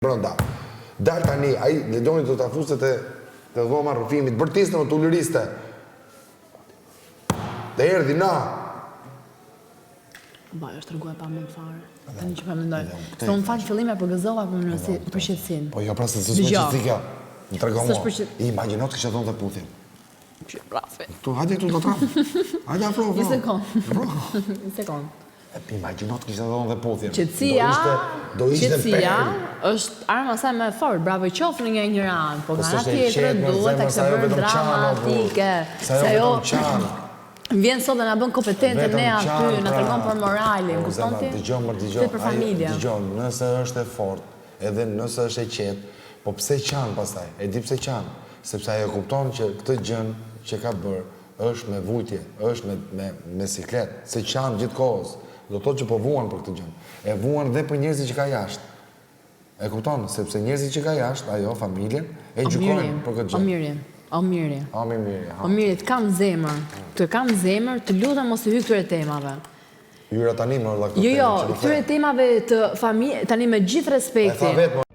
Brenda. Dal tani, ai Ledioni do ta fuste te te dhoma e rrëfimit, bërtiste më të ulëriste. Dhe erdhi na. Ba, është treguar pa mend fare. Tani që po mendoj. Se unë fal fillim e përgëzova për mënyrën si për qetësinë. Po jo pra se s'është qetësi kjo. Më trego mua. Imagjino të kishte dhënë dhe puthjen. Që rafe. Tu hajde këtu do të Hajde afro, afro. Një sekond. Një sekond. Imagjino të kishte dhënë dhe puthjen. Qetësia, do ishte qetësia është arma saj më e fortë. Bravo qoftë në një njëra anë, po, po nga ana tjetër duhet ta kishte bërë dramatike. Se ajo vetëm qan. Vjen sot dhe na bën kompetente ne aty, na tregon për moralin, kupton ti? Dëgjo, më dëgjo. Për familjen. Dëgjo, nëse është e fortë, edhe nëse është e qetë, po pse qan pastaj? E di pse qan? Sepse ajo kupton që këtë gjën që ka bërë Është me vujtje, është me me me siklet, se qan gjithë kohës. Do të thotë që po vuan për këtë gjë. E vuan dhe për njerëzit që ka jashtë. E kupton? Sepse njerëzit që ka jashtë, ajo, familjen, e gjykojnë për këtë gjë. O Miri, o Miri. O mi Miri, ha. O Miri, të kam zemër. Të kam zemër, të lutem mos i hyj këtyre temave. Hyra tani më vëlla këto Jo, jo, këtyre temave të familjes, tani me gjithë respektin. E tha vetë, më.